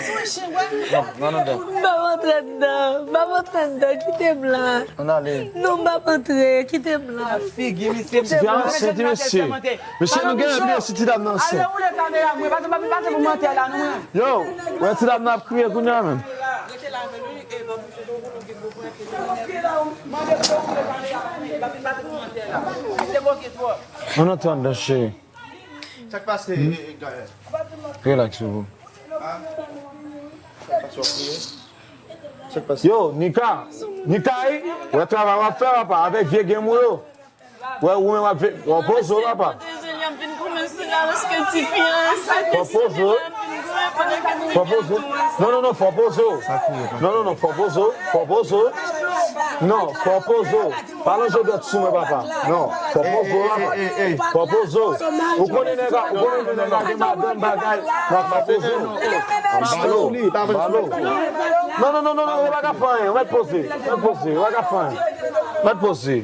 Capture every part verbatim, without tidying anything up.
Sou chen, wè. Non, non, non, non. M p ap antre anndan. M p ap antre anndan. Kite m la. Ann ale. Non, m p ap antre. Kite m la. Figi misye, misye. Ti fi a ansent, wi, mesye. Mesye, nou gen anpil si ti dam nan ansent. Ale woule kamera, mwen. Pase, pase, pase pou mantè la, nou, mwen. Yo, wè ti dam nan ap kriye kounye a menm. Ann antre anndan, cheri. Sa k pase, eh, eh, Gaël? Relax, bobo. Sa k pase, w ap kriye? Sa k pase? Yo, Nika. Nika, wi. Wè travay w ap fè, papa, avèk vye game ou yo. Wè, ou menm w ap fè, w ap poze w, papa. Fò poze w. Fò poze w. Non, non, non, fò poze w. Fò poze w. Non, fò poze w. Pa lonje dwèt sou mwen, papa. Non, fò poze w, papa. Fò poze w. Ou konnen nèg la, ou konnen nèg la gen madanm bagay. Non, fò poze w. Balo, balo. Non, non, non, non, non, ou pa ka fè anyen. Ou mèt poze. Ou mèt poze. Ou pa ka fè anyen. Ou mèt poze.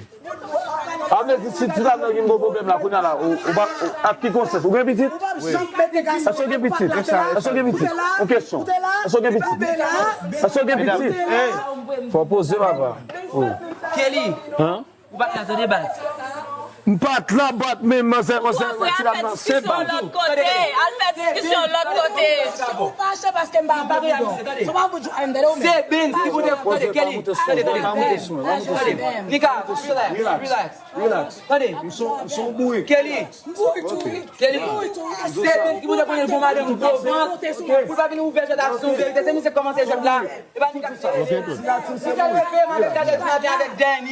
A vle di, si ti dam nan vin gwo pwoblèm la, kounye a la, ou, ou pa, ou, ak ki konsyans? Ou gen pitit? Èske w gen pitit? Èske w gen pitit? Yon kesyon. Èske w gen pitit? Èske w gen pitit? Fò poze, papa. Oh. Kelly. Hein? Ou pa t la, tande, baz. M pa t la, bat, men manzè, manzè, ti dam nan se bal. Al fè diskisyon lòt kote. Ou fache paske m pa vle. Se pa pou di, ay, m tande ou menm. Se Benz ki pou te, tande, Kelly. Tande, tande. Nika, relax, relax. Relax. Tande. M son, m son bourik. Kelly. Kelly. Se Benz ki pou te konnen l gon madanm gwo vant. Pou l pa vin ouvè jwèt aksyon verite. Se misye k kòmanse jwèt la. E pa Nika ki fè. Misye leve maten, gade maten avèk Danny.